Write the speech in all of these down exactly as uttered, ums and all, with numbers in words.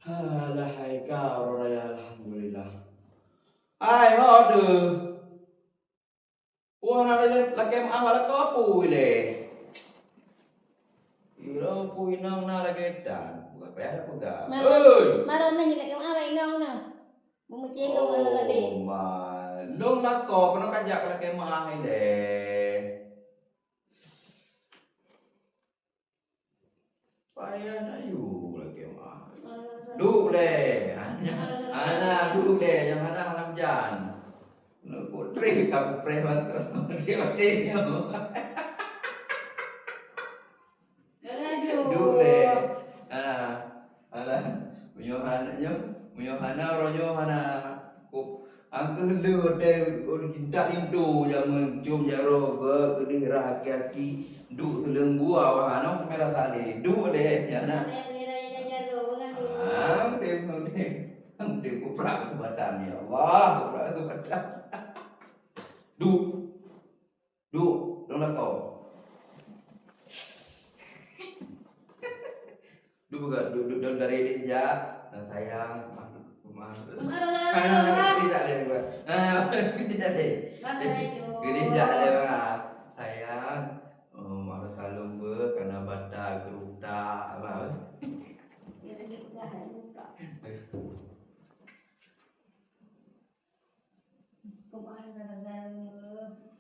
Alah, hai ka uroe raya, alhamdulillah. Hai, ho deuh. Wah, na lagèe, lagèe meu'ah bak lakoe apui lé. Ira apui inong na lagèe tan. Bukan payah dah peugah. Mar-, Oi! Maroh na nyan lagèe meu'ah bak inong na. Meumeucilong hana sabe. Oh, ma. Lôn lakoe peunoh kajak lagèe meu'ah ilèe. Payah na yue lagèe meu'ah. Duek lé. Hana, hana duek lé. Nyang hana, hana meujan. Nyoe putri ka peupreh masuk. Dia mati nyoe. Duek lé. Ha. Alah. Meunyoe hana nyoe, meunyoe hana uroe nyoe hana. Kok angkeuh lheueh watèe cinta linto jameun cium jaroe geuh keudeh rhah aki-aki duek seuleueng buah wah hana merah saleh. Duek lé nyan na. Ah, udép, udép. Udép kuprak keuseumpatan, ya Allah, kuprak keuseumpatan. Duek. Duek, lôn lakoe. Duek peugah, duek, duek, duek dari dia jak. Nah, sayang, mah, mah. Mah, mah, mah. Ah, kejap lé, buat. Ah, kejap lé. Mah, saya jom. Kejap lé, mah. Sayang, oh, mah salom be, kana bata, kerutak, mah. Ya, dia peugah, dia peugah.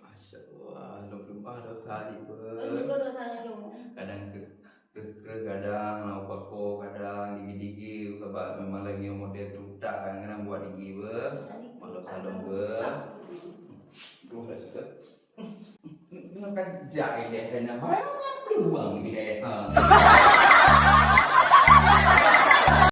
Masya Allah, lôn keumah dosa jih, Beuh. Lôn keumah dosa jih. Kadang kreueh-kreueh, kadang na upako, kadang digi-digi, sabab memang lagèe model kerutak, kadang buat digi, Beuh. Maklum salom, Beuh. Duh, dah sudah. Nak kajak ilèe, hai nama. Hai, apa buang ilèe, ha?